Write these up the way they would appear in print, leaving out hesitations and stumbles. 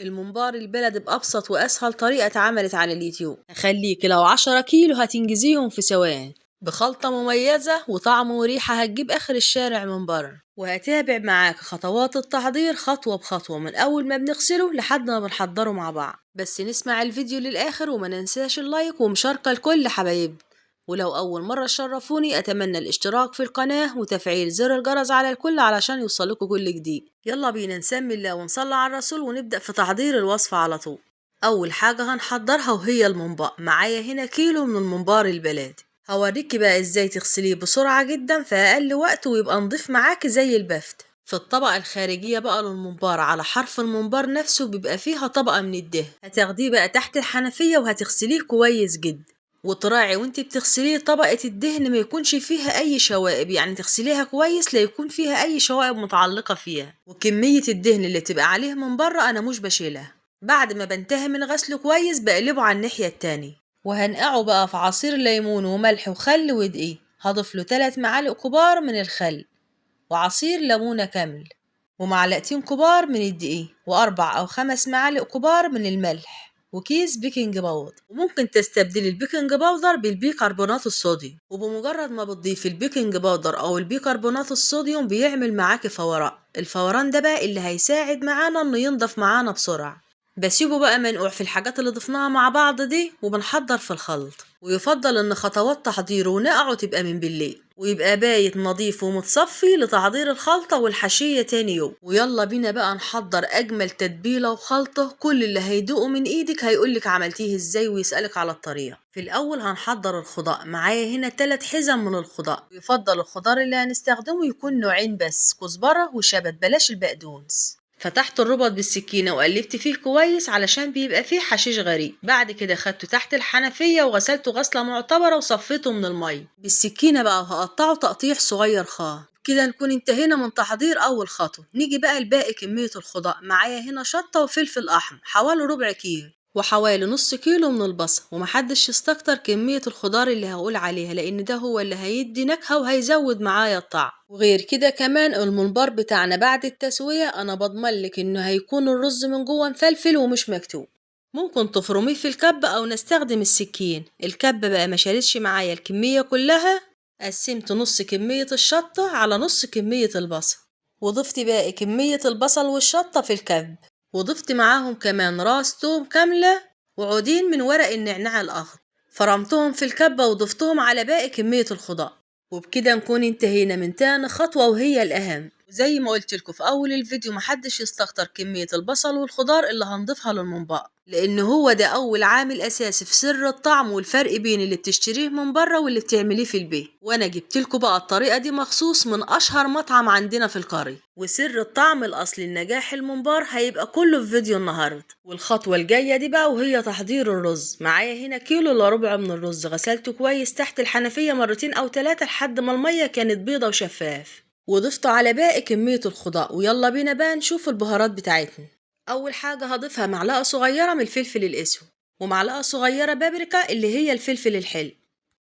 الممبار البلدي بأبسط وأسهل طريقة اتعملت على اليوتيوب. هخليكي لو 10 كيلو هتنجزيهم في ثواني بخلطة مميزة وطعم وريحة هتجيب آخر الشارع من بره. وهتابع معاك خطوات التحضير خطوة بخطوة من أول ما بنغسله لحد ما بنحضره مع بعض. بس نسمع الفيديو للآخر وما ننساش اللايك ومشاركة لكل حبايبنا. ولو أول مرة تشرفوني أتمنى الاشتراك في القناة وتفعيل زر الجرس على الكل علشان يوصلكوا كل جديد. يلا بينا نسمي الله ونصلي على الرسول ونبدأ في تحضير الوصفة على طول. أول حاجة هنحضرها وهي الممبار. معايا هنا كيلو من الممبار البلدي. هوريكي بقى ازاي تغسليه بسرعة جدا في أقل وقت ويبقى نضيف معاكي زي البفت. في الطبقة الخارجية بقى للممبار على حرف الممبار نفسه بيبقى فيها طبقة من الدهن، هتاخديه بقى تحت الحنفية وهتغسليه كويس جدا. وتراعي وانت بتغسليه طبقة الدهن ما يكونش فيها اي شوائب، يعني تغسليها كويس لا يكون فيها اي شوائب متعلقة فيها. وكمية الدهن اللي تبقى عليه من بره انا مش بشيلها. بعد ما بنتهي من غسله كويس بقلبه على الناحية التانية وهنقعه بقى في عصير ليمون وملح وخل ودقيق. هضيف له 3 معالق كبار من الخل وعصير ليمونة كامل ومعلقتين كبار من الدقيق و4 أو 5 معالق كبار من الملح وكيس baking powder. وممكن تستبدلي ال baking powder بالبيكربونات الصوديوم، وبمجرد ما بتضيفي ال baking powder او البيكربونات الصوديوم بيعمل معاكي فوران. الفوران ده بقى اللي هيساعد معانا انه ينضف معانا بسرعه. بسيبه بقى منقوع في الحاجات اللي ضفناها مع بعض دي وبنحضر في الخلط. ويفضل ان خطوات تحضيره ونقعه تبقى من بالليل ويبقى بايت نظيف ومتصفي لتحضير الخلطة والحشية تاني يوم. ويلا بينا بقى نحضر اجمل تتبيلة وخلطة كل اللي هيدوقه من ايدك هيقولك عملتيه ازاي ويسألك على الطريقة. في الاول هنحضر الخضار. معايا هنا 3 حزم من الخضار. يفضل الخضار اللي هنستخدمه يكون نوعين بس، كزبرة وشبت، بلاش البقدونس. فتحت الربط بالسكينة وقلبت فيه كويس علشان بيبقى فيه حشيش غريب. بعد كده خدته تحت الحنفية وغسلته غسلة معتبرة وصفيته من المية بالسكينة بقى، وهقطعه تقطيع صغير خالص. كده نكون انتهينا من تحضير أول خطوة. نيجي بقى لباقي كمية الخضار. معايا هنا شطة وفلفل أحمر حوالي ربع كيلو وحوالي نص كيلو من البصل. ومحدش يستكتر كمية الخضار اللي هقول عليها لأن ده هو اللي هيدي نكهة وهيزود معايا الطعم. وغير كده كمان الممبار بتاعنا بعد التسوية أنا بضمن لك إنه هيكون الرز من جوه مفلفل ومش مكتوم. ممكن تفرميه في الكبة أو نستخدم السكين. الكبة بقى ما شالتش معايا الكمية كلها، قسمت نص كمية الشطة على نص كمية البصل وضفت باقي كمية البصل والشطة في الكب، وضفت معاهم كمان راس توم كاملة وعودين من ورق النعناع الأخضر، فرمتهم في الكبة وضفتهم على باقي كمية الخضار. وبكده نكون انتهينا من تاني خطوة وهي الأهم. وزي ما قلت لكم في أول الفيديو محدش يستكتر كمية البصل والخضار اللي هنضيفها للممبار، لأن هو ده أول عامل أساسي في سر الطعم والفرق بين اللي بتشتريه من بره واللي بتعمليه في البيت. وأنا جبت لكم بقى الطريقة دي مخصوص من أشهر مطعم عندنا في القرية، وسر الطعم الأصلي لنجاح الممبار هيبقى كله في فيديو النهارده. والخطوة الجاية دي بقى وهي تحضير الرز. معايا هنا 1.25 كيلو من الرز، غسلته كويس تحت الحنفية 2 أو 3 لحد ما المية كانت بيضة وشفاف، وضفته على باقي كمية الخضار. ويلا بينا بقى نشوف البهارات بتاعتنا. أول حاجة هضيفها معلقة صغيرة من الفلفل الأسود، ومعلقة صغيرة بابريكا اللي هي الفلفل الحلو،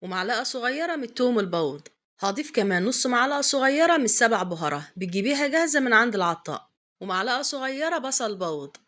ومعلقة صغيرة من التوم البودر. هضيف كمان نص معلقة صغيرة من 7 بهارات بتجيبيها جاهزة من عند العطار، ومعلقة صغيرة بصل بودر،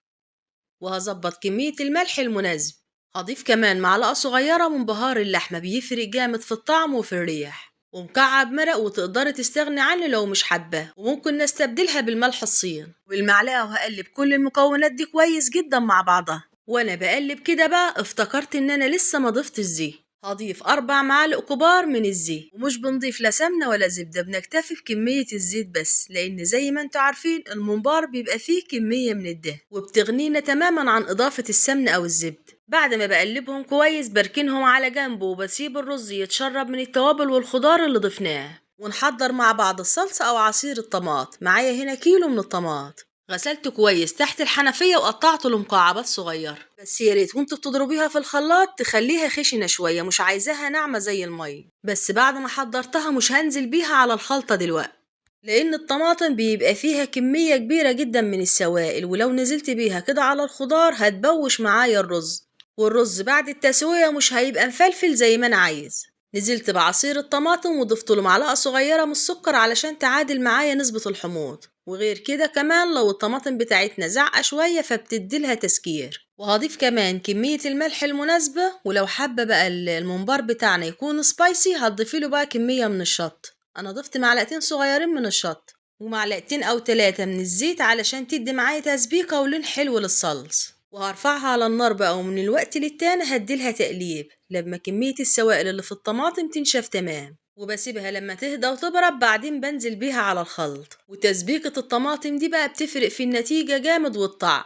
وهظبط كمية الملح المناسب. هضيف كمان معلقة صغيرة من بهار اللحمة، بيفرق جامد في الطعم وفي الريح، ومكعب مرق وتقدري تستغني عنه لو مش حباه، وممكن نستبدلها بالملح الصين. بالمعلقة وهقلب كل المكونات دي كويس جدا مع بعضها. وانا بقلب كده بقى افتكرت ان انا لسه ما ضفتش الزيت. هضيف 4 معالق كبار من الزيت، ومش بنضيف لا سمنه ولا زبده، بنكتفي بكميه الزيت بس، لان زي ما انتوا عارفين الممبار بيبقى فيه كميه من الدهن وبتغنينا تماما عن اضافه السمنه او الزبده. بعد ما بقلبهم كويس بركنهم على جنب وبسيب الرز يتشرب من التوابل والخضار اللي ضفناه. ونحضر مع بعض الصلصه او عصير الطماط. معايا هنا كيلو من الطماط، غسلته كويس تحت الحنفية وقطعته لمكعبات صغيرة، بس يا ريت وانتوا بتضربيها في الخلاط تخليها خشنة شوية، مش عايزاها ناعمة زي المية. بس بعد ما حضرتها مش هنزل بيها على الخلطة دلوقتي، لأن الطماطم بيبقى فيها كمية كبيرة جدا من السوائل، ولو نزلت بيها كده على الخضار هتبوش معايا الرز، والرز بعد التسوية مش هيبقى مفلفل زي ما أنا عايز. نزلت بعصير الطماطم وضفت له معلقة صغيرة من السكر علشان تعادل معايا نسبة الحموض، وغير كده كمان لو الطماطم بتاعتنا زعقة شوية فبتديلها تسكير. وهضيف كمان كمية الملح المناسبة، ولو حابة بقى الممبار بتاعنا يكون spicy هتضيفي له بقى كمية من الشط. انا ضفت معلقتين صغيرين من الشط ومعلقتين او 3 من الزيت علشان تدي معايا تسبيكة ولون حلو للصلص. وهرفعها على النار بقى، ومن الوقت للتاني هديلها تقليب لما كمية السوائل اللي في الطماطم تنشف تمام، وبسيبها لما تهدى وتبرد، بعدين بنزل بيها على الخلط. وتسبيكة الطماطم دي بقى بتفرق في النتيجة جامد والطعم،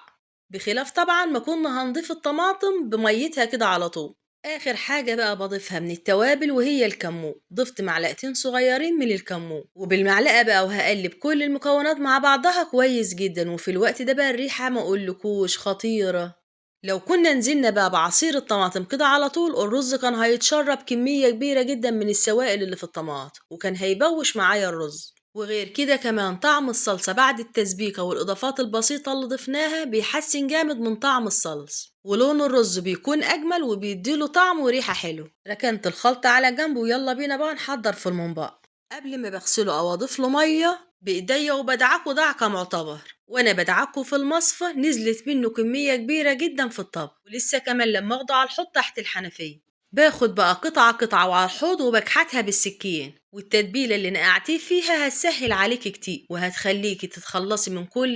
بخلاف طبعا ما كنا هنضيف الطماطم بميتها كده على طول. اخر حاجة بقى بضيفها من التوابل وهي الكمون، ضفت معلقتين صغيرين من الكمون، وبالمعلقة بقى وهقلب كل المكونات مع بعضها كويس جدا. وفي الوقت ده بقى الريحة ما اقولكوش خطيرة. لو كنا نزلنا بقى بعصير الطماطم كده على طول الرز كان هيتشرب كمية كبيرة جدا من السوائل اللي في الطماطم، وكان هيبوش معايا الرز. وغير كده كمان طعم الصلصة بعد التسبيكة والإضافات البسيطة اللي ضفناها بيحسن جامد من طعم الصلصة، ولون الرز بيكون أجمل وبيديله طعم وريحة حلو. ركنت الخلطة على جنب، ويلا بينا بقى نحضر في الممبار. قبل ما بغسله أو أضيف له مية بإيديا وبدعكه دعكة معتبر، وأنا بدعكه في المصفى نزلت منه كمية كبيرة جدا في الطبق، ولسه كمان لما أخده على الحوض تحت الحنفية. باخد بقى قطعة قطعة وعلى الحوض وبكحتها بالسكين، والتتبيلة اللي نقعتيه فيها هتسهل عليكي كتير، وهتخليكي تتخلصي من كل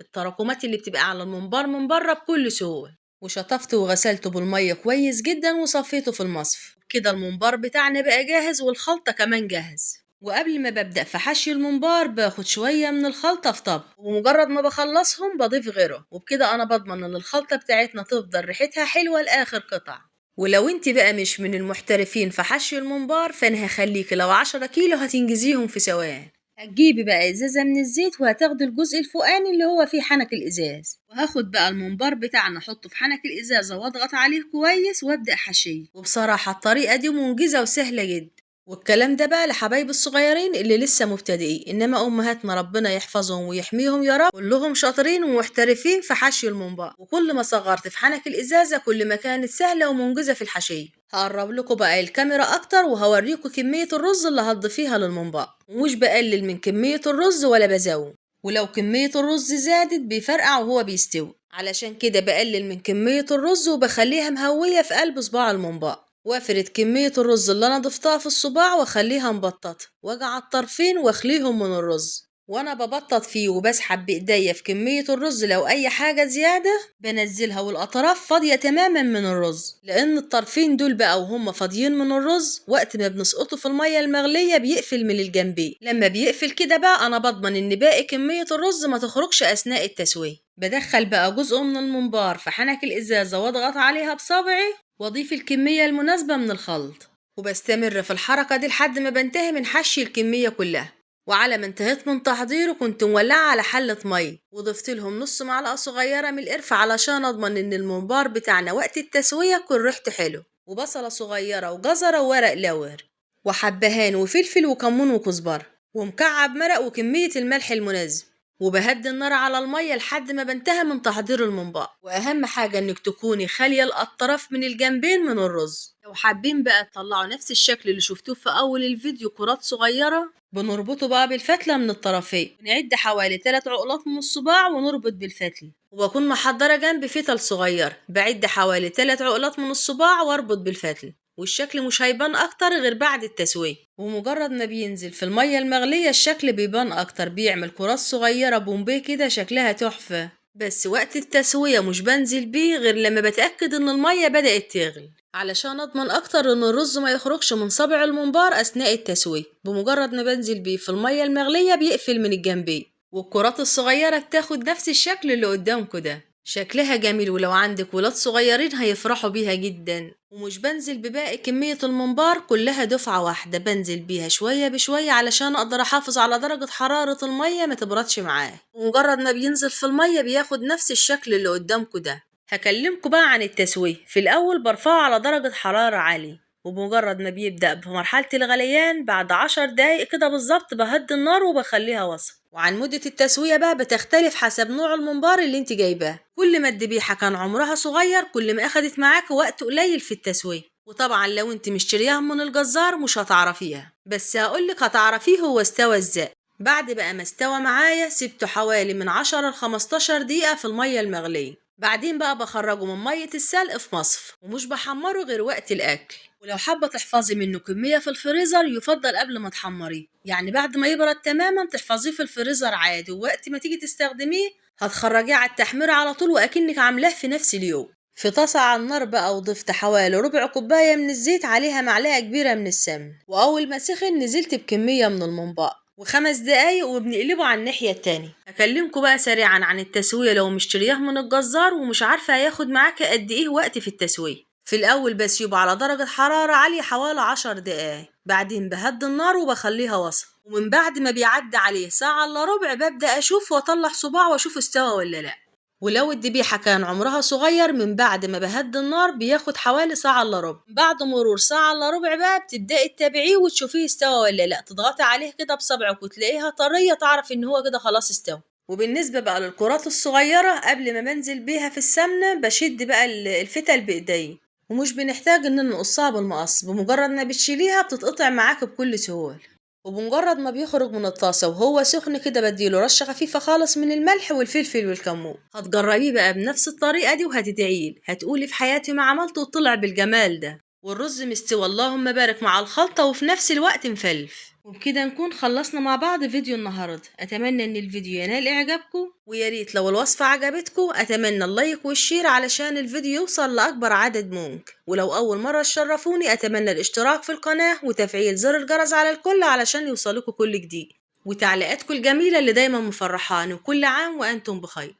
التراكمات اللي بتبقى على الممبار من بره بكل سهولة. وشطفته وغسلته بالمية كويس جدا وصفيته في المصفى. كده الممبار بتاعنا بقى جاهز والخلطة كمان جاهز. وقبل ما ببدأ في حشي الممبار باخد شوية من الخلطة في طبق، ومجرد ما بخلصهم بضيف غيره، وبكده أنا بضمن إن الخلطة بتاعتنا تفضل ريحتها حلوة لآخر قطع. ولو انت بقى مش من المحترفين في حشي الممبار فانا هخليكي لو 10 كيلو هتنجزيهم في ثواني. هتجيبي بقى ازازة من الزيت وهتاخدي الجزء الفوقاني اللي هو فيه حنك الازاز، وهاخد بقى الممبار بتاعنا احطه في حنك الازازه واضغط عليه كويس وابدا حشيه. وبصراحة الطريقة دي منجزه وسهلة جدا، والكلام ده بقى لحبايب الصغيرين اللي لسه مبتدئين، انما امهاتنا ربنا يحفظهم ويحميهم يا رب كلهم شاطرين ومحترفين في حشي الممبار. وكل ما صغرت في حنك الازازه كل ما كانت سهلة ومنجزه في الحشيه. هقرب لكم بقى الكاميرا اكتر وهوريكم كمية الرز اللي هتضيفيها للممبار، ومش بقلل من كمية الرز ولا بزود، ولو كمية الرز زادت بيفرقع وهو بيستوي، علشان كده بقلل من كمية الرز وبخليها مهويه في قلب صباع الممبار. وافرد كمية الرز اللي انا ضفتها في الصباع واخليها مبططة، واجي على الطرفين واخليهم من الرز، وانا ببطط فيه وبسحب بايديا في كمية الرز. لو اي حاجة زيادة بنزلها، والاطراف فاضية تماما من الرز، لان الطرفين دول بقى وهم فاضيين من الرز وقت ما بنسقطه في المية المغلية بيقفل من الجنبين. لما بيقفل كده بقى انا بضمن ان باقي كمية الرز ما تخرجش اثناء التسوية. بدخل بقى جزء من الممبار في حنك الازازة واضغط عليها بصبعي واضيف الكمية المناسبة من الخلط، وبستمر في الحركة دي لحد ما بنتهي من حشي الكمية كلها. وعلى ما انتهيت من تحضيره كنت مولعة على حلة مية، وضفت لهم نص معلقة صغيرة من القرفة علشان اضمن ان الممبار بتاعنا وقت التسوية يكون ريحته حلو، وبصلة صغيرة وجزرة وورق لور وحبهان وفلفل وكمون وكزبرة ومكعب مرق وكمية الملح المناسب. وبهدي النار على المية لحد ما بنتهي من تحضير الممبار. واهم حاجة انك تكوني خالية الاطراف من الجنبين من الرز. لو حابين بقى تطلعوا نفس الشكل اللي شفتوه في اول الفيديو كرات صغيرة، بنربطه بقى بالفتلة من الطرفين، نعد حوالي 3 عقلات من الصباع ونربط بالفتلة. وبكون محضرة جنبي فتل صغير، بعد حوالي 3 عقلات من الصباع واربط بالفتل، والشكل مش هيبان اكتر غير بعد التسوية. ومجرد ما بينزل في المية المغلية الشكل بيبان اكتر، بيعمل كرات صغيرة بومبيه كده شكلها تحفة. بس وقت التسوية مش بنزل بيه غير لما بتأكد ان المية بدأت تغلي، علشان اضمن اكتر ان الرز ما يخرجش من صبع الممبار اثناء التسوية. بمجرد ما بنزل بيه في المية المغلية بيقفل من الجنبين، والكرات الصغيرة بتاخد نفس الشكل اللي قدامكم ده، شكلها جميل، ولو عندك ولاد صغيرين هيفرحوا بيها جدا. ومش بنزل بباقي كمية الممبار كلها دفعة واحدة، بنزل بيها شوية بشوية علشان اقدر احافظ على درجة حرارة المية ما تبردش معاه. ومجرد ما بينزل في المية بياخد نفس الشكل اللي قدامكم ده. هكلمكم بقى عن التسوية. في الاول برفعه على درجة حرارة عالية، وبمجرد ما بيبدأ بمرحلة الغليان بعد 10 دقايق كده بالظبط بهدي النار وبخليها وسط. وعن مدة التسوية بقى بتختلف حسب نوع الممبار اللي انت جايباه، كل ما الذبيحة كان عمرها صغير كل ما اخدت معاك وقت قليل في التسوية. وطبعا لو انت مشترياها من الجزار مش هتعرفيها، بس هقولك هتعرفيه هو استوى ازاي. بعد بقى ما استوى معايا سبته حوالي من 10 ل 15 دقيقة في المية المغلية. بعدين بقى بخرجه من مية السلق في مصف، ومش بحمره غير وقت الأكل. ولو حابة تحفظي منه كمية في الفريزر يفضل قبل ما تحمريه، يعني بعد ما يبرد تماما تحفظيه في الفريزر عادي، ووقت ما تيجي تستخدميه هتخرجيه على التحمير على طول وأكنك عاملاه في نفس اليوم. في طاسة على النار بقى وضفت حوالي ربع كوباية من الزيت، عليها معلقة كبيرة من السمن، وأول ما سخن نزلت بكمية من الممبار وخمس دقايق وبنقلبه على الناحية التانية. هكلمكم بقى سريعا عن التسوية لو مشترياه من الجزار ومش عارفة هياخد معاك قد ايه وقت في التسوية. في الأول بسيبه على درجة حرارة عالية حوالي 10 دقايق، بعدين بهدي النار وبخليها وسط، ومن بعد ما بيعدي عليه ساعة إلا ربع ببدأ أشوف وأطلع صباع وأشوف استوى ولا لأ. ولو الذبيحة كان عمرها صغير من بعد ما بهدي النار بياخد حوالي ساعة إلا ربع. بعد مرور ساعة إلا ربع بقى بتبدأي تتابعيه وتشوفيه استوى ولا لأ، تضغطي عليه كده بصبعك وتلاقيها طرية تعرف إن هو كده خلاص استوى. وبالنسبة بقى للكرات الصغيرة قبل ما بنزل بيها في السمنة بشد بقى الفتل بإيدي، ومش بنحتاج إن نقصها بالمقص، بمجرد ما بتشيليها بتتقطع معاك بكل سهولة. وبمجرد ما بيخرج من الطاسة وهو سخن كده بديله رشة خفيفة خالص من الملح والفلفل والكمون. هتجربيه بقى بنفس الطريقة دي وهتدعيلي، هتقولي في حياتي ما عملته وطلع بالجمال ده. والرز مستوى اللهم بارك مع الخلطة وفي نفس الوقت مفلف. وبكده نكون خلصنا مع بعض فيديو النهاردة. أتمنى إن الفيديو ينال إعجابكم، ويا ريت لو الوصفة عجبتكم أتمنى ال like وال share علشان الفيديو يوصل لأكبر عدد ممكن. ولو أول مرة تشرفوني أتمنى الاشتراك في القناة وتفعيل زر الجرس على الكل علشان يوصلكم كل جديد، وتعليقاتكم الجميلة اللي دايما مفرحاني. وكل عام وأنتم بخير.